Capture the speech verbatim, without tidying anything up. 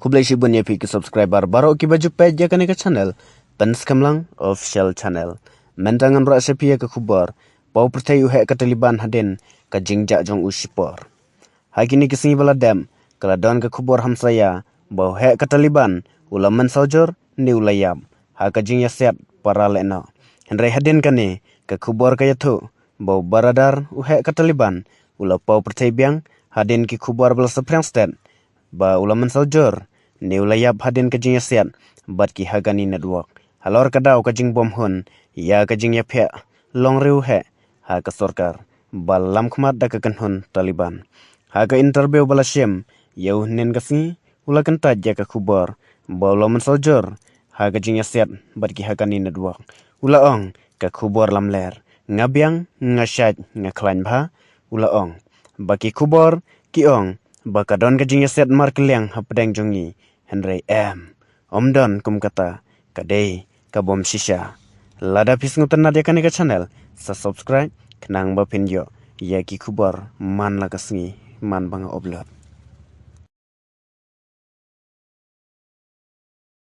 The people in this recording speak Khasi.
Khublei shibun ïa phi ki subscriber baroh kiba ju peit ïa kane ka channel, Pynskhem Lang Official Channel. Mynta ngan rah sha phi ïa ka khubor, paw pyrthei u heh ka Taliban hadien ka jingjah jong u shipor. Ha kine ki sngi ba la dep, ka la don ka khubor hamsaïa ba u heh ka Taliban u la mynsaw jur ne u la ïap ha ka jingïasiat para lehnoh. Hynrei hadien kane ka khubor ka ïathuh ba u baradar u heh ka Taliban u la paw pyrthei biang hadien ki khubor ba la saphriang stet ba u la mynsaw jur ne u la ïap hadien ka jingïasiat bad ki Haqqani Network halor ka daw ka jingbym hun ïa ka jingïaphiah long riewheh ha ka sorkar ba lam khmat da ka kynhun Taliban. Ha ka interview ba la shim ïa u hynnin ka sngi, u la kyntait ïa ka khubor ba u la mynsaw jur ha ka jingïasiat bad ki Haqqani Network. U la ong, ka khubor lamler, nga biang, nga shait, nga khlaiñ bha. U la ong ba ki khubor ki ong ba ka don ka jingïasiat markylliang hapdeng jong ngi, hynrei em, ym don kum kata, ka dei ka bym shisha. Lada phi sngewtynnad ïa kane ka channel, sa subscribe khnang ba phin ïoh ïa ki khubor man la ka sngi man ba nga upload.